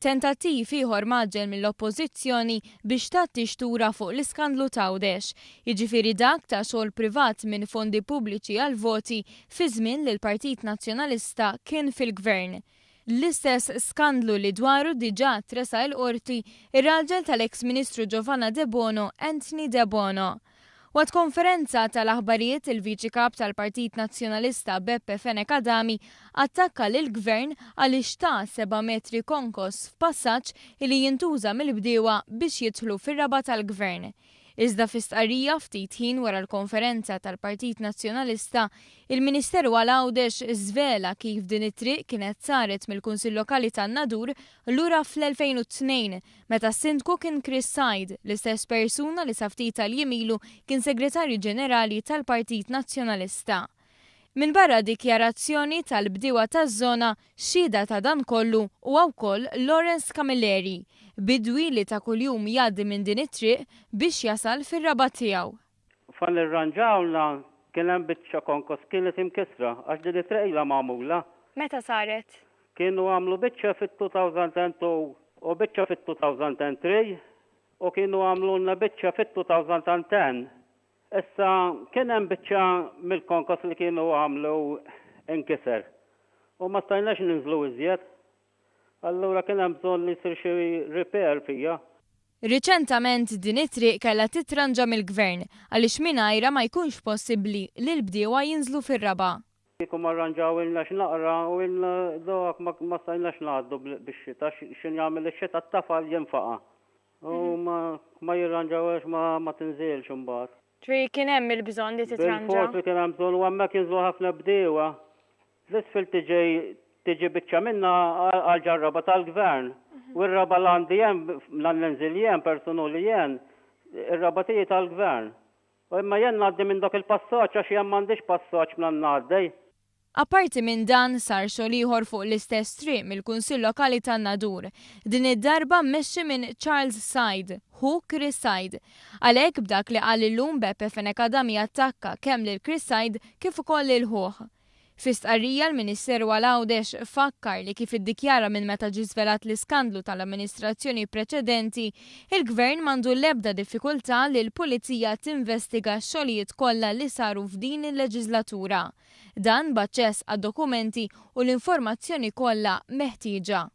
Tentattiv ieħor mgħaġġel mill-Oppożizzjoni biex tgħatti xtura fuq l-iskandlu t'Għawdex, jiġifieri dak ta' xogħol privat minn fondi pubbliċi għall-voti fi żmien li l-Partit Nazzjonalista kien fil-Gvern. L-istess skandlu li dwaru diġà tressaq il-Qorti ir-raġel tal-eks Ministru Giovanna Debono, Anthony Debono. Waqt konferenza tal-aħbarijiet il-Viċi Kap tal-Partit Nazzjonalista Beppe Fenech Adami attakka lill-Gvern għaliex ta seba' metri konkos f'passaġġ li jintuża mill-bdiewa biex jidħlu fir-raba' tal-Gvern. Iżda fi stqarrija ftit ħin wara l-konferenza tal-Partit Nazzjonalista, il-Ministeru għal Għawdex żvela kif din it-triq kienet saret mill-Kunsill Lokali tan-Nadur lura fl-2002 meta s-Sindku kien Chris Said, l-istess persuna li sa ftit tal-jiem ilu kien Segretarju Ġenerali tal-Partit Nazzjonalista. Minbarra dikjarazzjoni tal-bdiewa taż-żona, xhieda ta' dan kollu huwa wkoll Lawrence Camilleri, bidwi li ta' kuljum jgħaddi minn din it-triq biex jasal fir-raba' tiegħu. Fan irranġawlna kien hemm biċċa konkos kienet imkissra għax din it-triq ilha magħmula. Meta saret? Kienu għamlu biċċa fit-2002 u biċċa fit-2003 u kienu għamlulna biċċa fit-2010. Issa kien hemm biċċa mill-konkos li kienu għamlu inkiser u ma stajnax ninżlu iżjed. Allura kien hemm bżonn li jsir xi repair fija. Riċentament din it-triq kellha titranġa mill-Gvern għaliex mingħajrha ma jkunx possibbli li l-bdiewa jinżlu fir-raba'. Kieku ma rranġawilnax naqra u ilna dak ma stajnax ngħaddu bix-xita, x'in jagħmel ix-xita t-tafal jinfaqa' u ma jirranġawhiex ma tinżilx imbagħad. Ġifieri kien hemm il-bżonn li titranġa? Bilfors li kien hemm bżonn u hemmhekk jinżlu ħafna bdiewa. L-isfel tiġi tiġi biċċa minnha għal ġar-raba' tal-gvern u r-raba' l għandi jien l ninżil jien personuli jien ir-raba' tiegħi tal-gvern. Imma jien ngħaddi minn dak il-passaġġ għax jien m'għandix passaġġ minn ngħaddej. Apparti minn dan, sar xogħol ieħor fuq l-istess triq mill-Kunsill Lokali tan-Nadur, din id-darba mmexxi minn Charles Said, ħu Chris Said. Għalhekk b'dak li qal illum Beppe Fenech Adami attakka kemm lil Chris Said kif ukoll lil ħuh. Fi stqarrija l-Ministeru għal Għawdex fakkar li kif iddikjara minn meta ġie żvelat l-iskandlu tal-amministrazzjoni preċedenti, il-Gvern m'għandu l-ebda diffikultà li l-Pulizija tinvestiga x-xogħlijiet kollha li saru f'din il-leġiżlatura. Dan b'aċċess għad-dokumenti u l-informazzjoni kollha meħtieġa.